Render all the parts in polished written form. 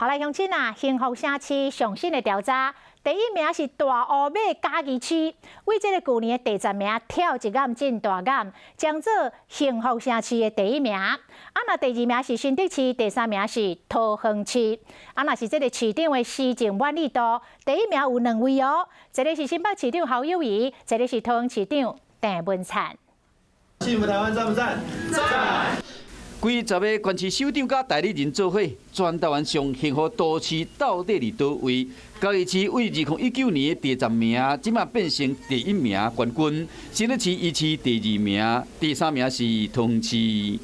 好來，鄉親啊，幸福城市上新的調查，第一名是大烏馬嘉義市，為這个舊年的第十名跳一眼進大眼，將做幸福城市的第一名。啊，若第二名是新竹市，第三名是桃園市。啊，若是這个市長的施政滿意度，第一名有兩位哦，一个是新北市長侯友宜，一个是桃園市長鄭文燦。幸福台灣讚不讚？讚！幾十个縣市首長佮代理人做伙，全台灣上幸福都市到底佇佗位？嘉義市為2019年的第十名，這馬變成第一名冠軍。新竹市維持第二名，第三名是桃園市。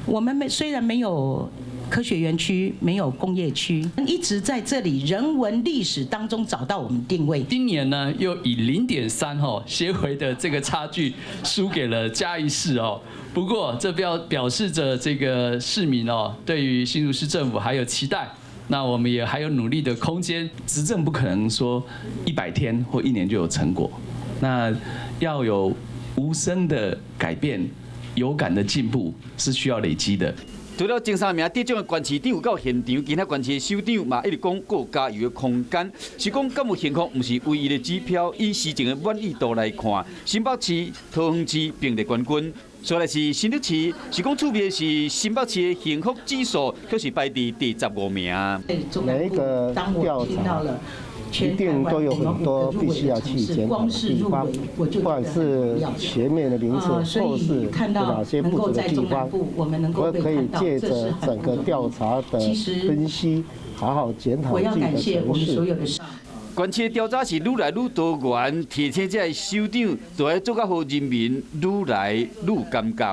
我們沒雖然沒有科學園區，沒有工業區，一直在這裡人文歷史當中找到我們定位。今年呢，又以0.3吼些微的這個差距輸給了嘉義市哦。不過這表示着這個市民哦，對於新竹市政府還有期待。那我們也還有努力的空間。執政不可能說100天或一年就有成果，那要有無聲的改變，有感的進步是需要累積的。除了前三名得獎的縣市長有到現場，其他縣市的首長嘛一直講閣有加油的空間。是講敢有幸福，毋是唯一的指標。以施政的滿意度來看，新北市、桃園市並列冠軍。再來是新竹市，是講趣味的是新北市的幸福指數卻是排佇第15名。每一個調查一定都有很多必須要去檢討的地方，不管是前面的名次，或是有哪些不足的地方，我可以借着整個調查的分析，好好檢討自己的城市。縣市調查是愈來愈多元，提醒這个首長，就愛做較予人民愈來愈感覺。